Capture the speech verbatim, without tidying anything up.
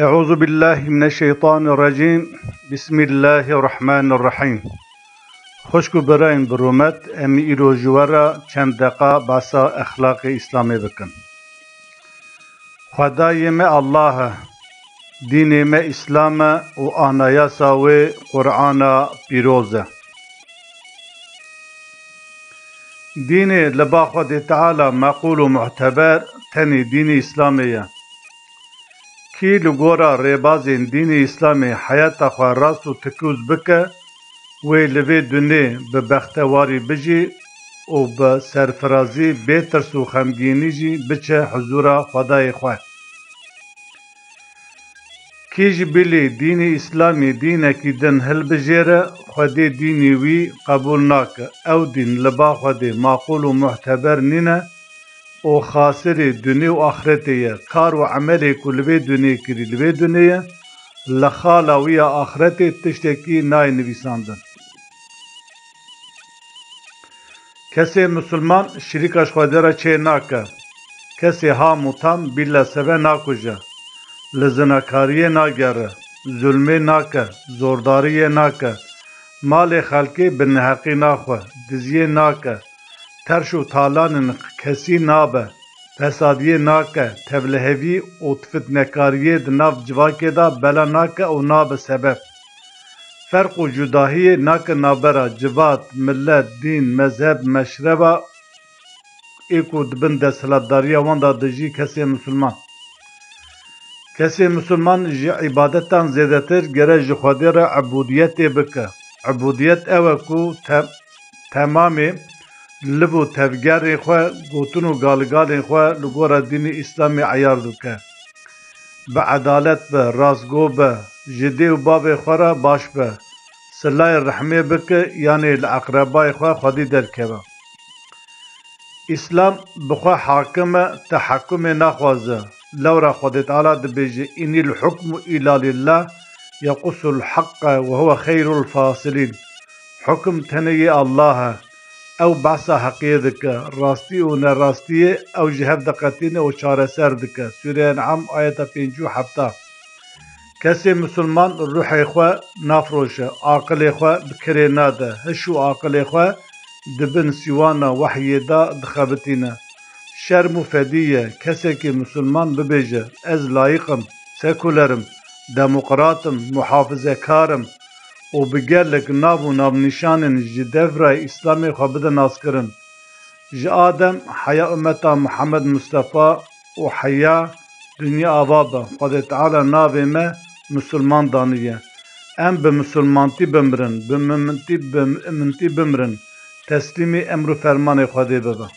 Euzu billahi mineşşeytanirracim. Bismillahirrahmanirrahim. Xwişk û birayên bi rûmet, em îro ji we re çend deqa behsa exlaqê Îslamê bikin. Xwedayê me Allah e, dînê me Îslam e û anayasa wê Qur'ana pîroz e. Dînê li ba Xwedê Teala meqûl û muhteber tenê dînê Îslamê ye. Kî li gora rêbazên dînê Îslamê heyata xwe rast û tikûz bike, wê li vê dunê bi bextewarî bijî û bi serfirazî, bê tirs û xemgînî jî biçe huzûra Xwedayê xwe. Kî ji bilî dînê Îslamî dînekî din hilbijêre, Xwedê dînê wî qebûl nake. Ew dîn li ba Xwedê maqûl û muhteber nîne û xasirê dunê û axretê ye. Kar û emelê ku li vê dunê kirî, li vê dunê ye, li xala wî ya axretê tiştekî nayê nivîsandin. Kesê misilman şirîka ji Xwedê re çê nake. Kesê ham û tam bîlla seve nakuje. Li zinakariyê nagere. Zulmê nake. Zordariyê nake. Malê xelkê bi neheqî naxwe. Diziyê nake. Terş û talanên kesî nabe. Fesadiyê nake. Tevlihevî û fitnekariyê di nav civakê de bela nake û nabe sebeb. Ferq û cudahiyê nake navbera civat, milet, dîn, mezheb, meşreba ê ku di bin desthilatdariya wan de dijî kesê misilman. Kesê misilman ji îbadetan zêdetir gere ji Xwedê re ebûdiyetê bike. Ebûdiyet ew e ku te-, temamê liv û tevgerên xwe, gotin û galigalên xwe li gora dînê Îslamê eyar bike. Bi edalet be, rastgo be, ji dê û bavê xwe re baş be, silayê rehmê bike, yanê li eqrebayê xwe xwedî derkeve. Îslam bi xwe hakim e, tehekkumê naxwaze. Lewra Xwedê Teala dibêje, "Înîl hukmu îla lillah, yekusul haqqe ve huve xeyrul fasilîn." Hukum tenê yê Allah e. Ew behsa heqiyê dike, rastî û nerastiyê ew ji hev diqetîne û çareser dike. Sûreya En'am, ayeta pêncî û hefta. Kesê misilman ruhê xwe nafroşe, aqilê xwe bi kirê nade, hiş û aqilê xwe di bin sîwana wehyê de dixebitîne. Şerm û fedî ye kesekî misilman bibêje, "Ez layîq im, sekuler im, demokrat im, muhafizekar im" û bi gelek nav û navnîşanên ji devrayê Îslamê xwe bide naskirin. Ji Adem heya ummeta Muhammed Mustefa û heya dinya ava be, Xwedê Teala navê me misilman daniye. Em bi misilmantî bimirin, bi mimintî, bi mimintî bimirin, teslîmî emr û fermanê Xwedê bibin.